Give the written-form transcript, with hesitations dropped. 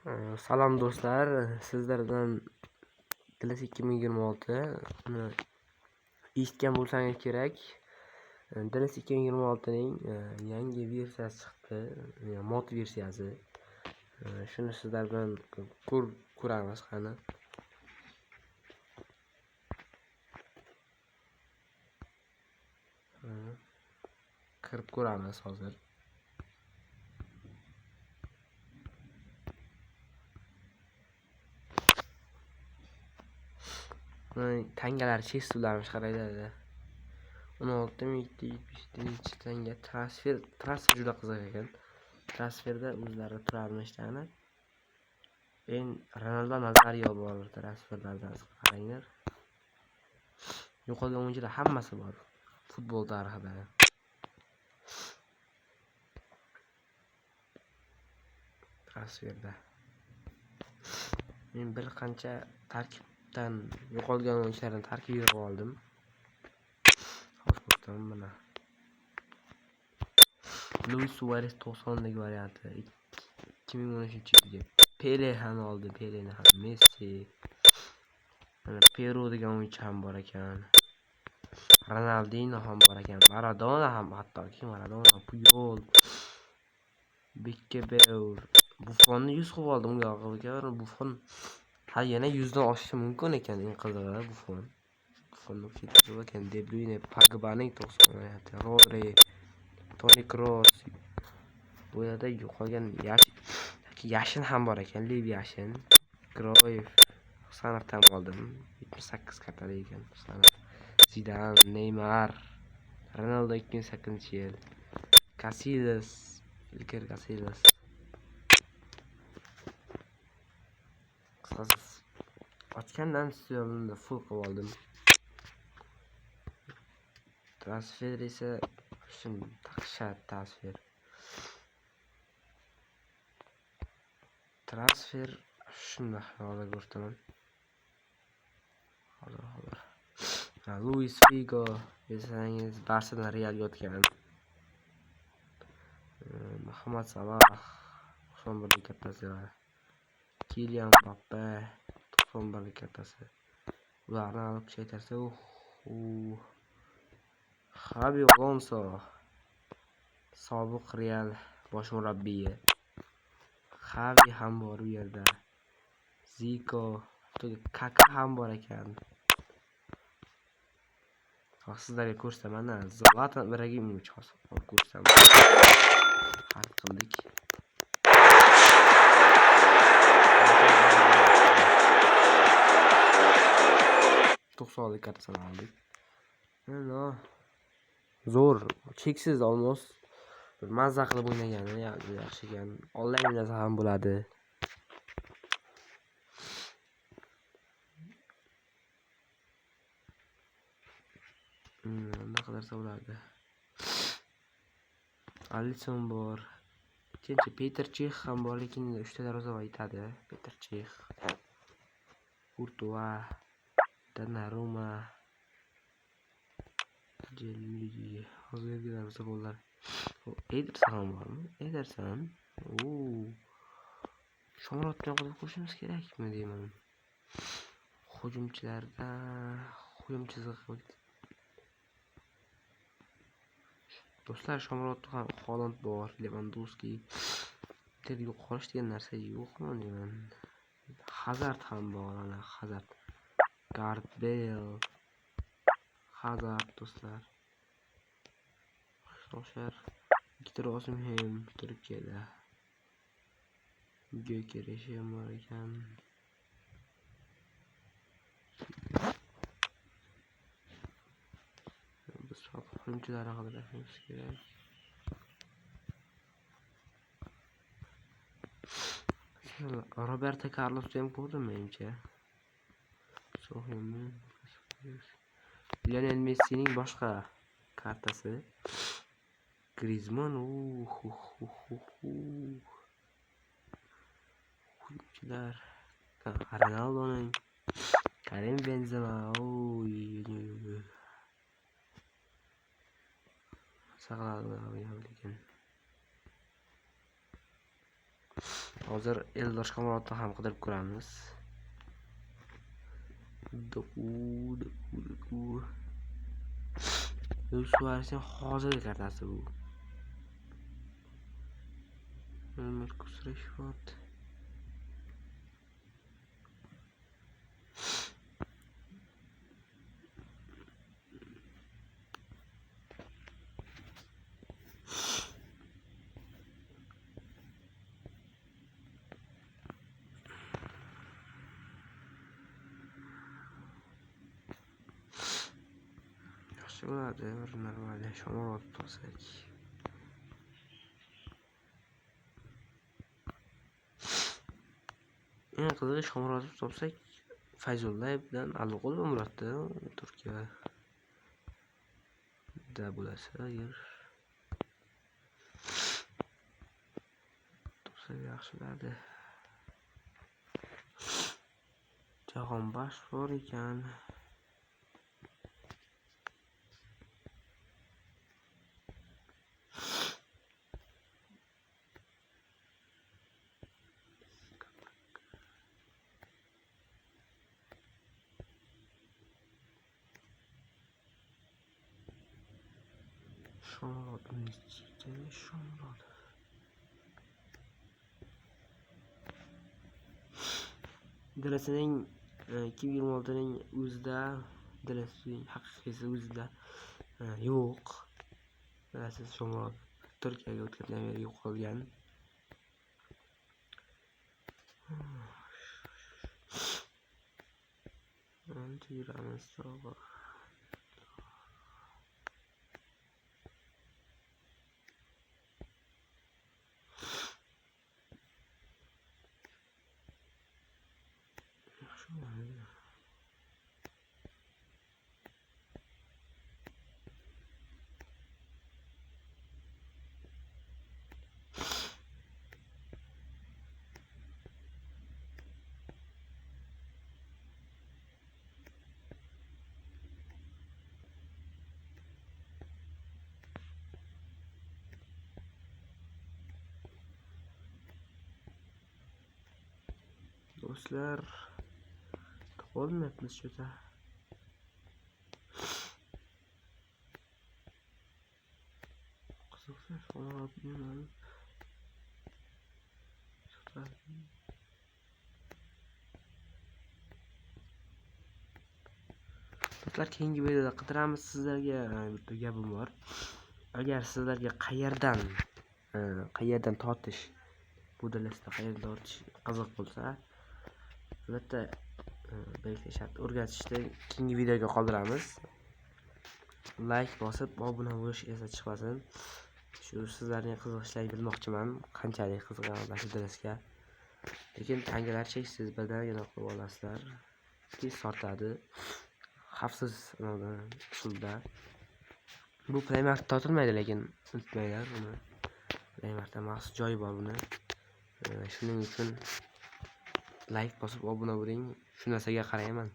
Salom do'stlar, sizlar bilan DLS 2026 uni eshitgan bo'lsangiz kerak. DLS 2026 ning yangi versiyasi chiqdi, mod versiyasi. Shuni sizlar bilan ko'ramiz qani. Kirib ko'ramiz hozir. Tangalar cheksiz ularmish, qaranglar. 16.777 tanga. Transfer juda qiziq ekan. Transferda o'zlari turarmishlarni. En Ronaldo Nazario bor transferlardan qaranglar. Yo'qolgan o'yinchilar hammasi bor futbol tarixida. Transferda. Men bir qancha tarkibdan yo'qolgan o'yinchilarni tarkib yig'ib oldim. Hozir ko'rsataman mana. Luis Suarez 90lik varianti 2013-yilgi. Pele ham oldi, Peleni ham, Messi. Mana Peru degan o'yinchi ham bor ekan. Ronaldinho ham bor ekan, Maradona ham, hattoki Maradona, Puyol, Beckenbauer. Buffonni 100 qilib oldim, unga Buffon hali yana 100 dan oshishi mumkin ekan, eng qizig'i Buffon. Buffonni ketib ekan, De Bruyne, Pogbaning 90 varianti, Rodri, Toni Kroos. Bu yerda yo'qolgan Yashin ham bor ekan, Lev Yashin, Cruyff, Husanovdan oldim. 78 kartali ekan Husanov. Zidane, Neymar, Ronaldo 2008-yil, Casillas, Iker Casillas. Qisqasi ochgandan stolni full qilib oldim. Transfer esa shun dahshat transfer. Transfer shunday hozir ko'rsataman. Hozir. Luis Figo desangiz Barsadan Realga o'tgan. Muhammad Salah 91lik kartasi var. Kylian Mbappe 91lik kartasi. Ularni olib kuchaytirsa, Xabi Alonso sobiq Real bosh murabbiyi. Xavi ham bor u yerda. Zico, Kaka ham bor ekan. Hozir sizlarga ko'rsataman. Zlatan Ibragimovich hozir ko'rsataman. Hal qildik. 90lik kartasini oldik. Mana zo'r, cheksiz olmos. Bir mazza qilib o'ynagani yaxshi ekan. Onlayn o'ynasa ham bo'ladi. Nima qidirsa bo'ladi. Alisson bor. Ikkinchi Peter Chix ham bor, lekin 3 ta darvozabon yetadi. Peter Chix, Courtois, Donnarumma, Gianluigi. Hozirgi darvozabonlar. Ederson ham bormi? Ederson. Shomurodni qilib qo'shimiz kerakmi deyman. Hujumchilarda hujum chizig'i. Do'stlar, Shomurodni ham Haaland bor, Lewandowski. Bitta yo'qolish degan narsa yo'qmi deyman. Hazard ham bor, ana Hazard. Gareth Bale, Hazard do'stlar. Solskjaer, Viktor Osimhen Turkiyada. Gyökeres ham bor ekan. Biz hujumchilarni qidirishimiz kerak. Roberto Carlosni ham ko'rdim menimcha. Lionel Messining boshqa kartasi. Griezmann, hujumchilar. Ronaldoning, Karim Benzema, saqladi lekin. Hozir Eldor Shomurodovni ham qidirib ko'ramiz. Doku, Doku, Doku. Luis Suaresning hozirgi kartasi bu. Marcus Rashford. Yaxshi bo'ladi, bir normal Shomurodov topsak. Eng qizig'i Shomurodov topsak, Fayzullayev bilan Aliqulov Murodda Turkiyada bo'lasa agar topsak yaxshi bo'ladi. Jahonbaxsh bor ekan. Shomurodov necha Shomurodov. DLCning 2026ning o'zida, DLCning haqiqiysi o'zida yo'q. DLC Shomurodov Turkiyaga o'tgandan beri yo'qolgan. Ancha yuramiz to'g'ri. Do'stlar, topolmayapmiz shu-da. Qiziqsa Shomurodovni olib sotadi. Do'stlar, keyingi videoda qidiramiz. Sizlarga bitta gapim bor. Agar sizlarga qayerdan tortish, bu DLCda qayerdan tortish qiziq bo'lsa, albatta belgilashadi, o'rgatishni keyingi videoga qoldiramiz. Like bosib, obuna bo'lish esdan chiqmasin. Shu sizlarning qiziqishlaringizni bilmoqchiman, qanchalik qiziqaman shu DLCga. Lekin tangalar cheksiz, birdaniga qilib olasizlar. Tez tortadi. Xavfsiz usulda. Bu Play Market tortilmaydi, lekin unutmanglar uni. Play Marketda maxsus joyi bor buni. Shuning uchun like bosib obuna bo'ling. Shu narsaga qarayman.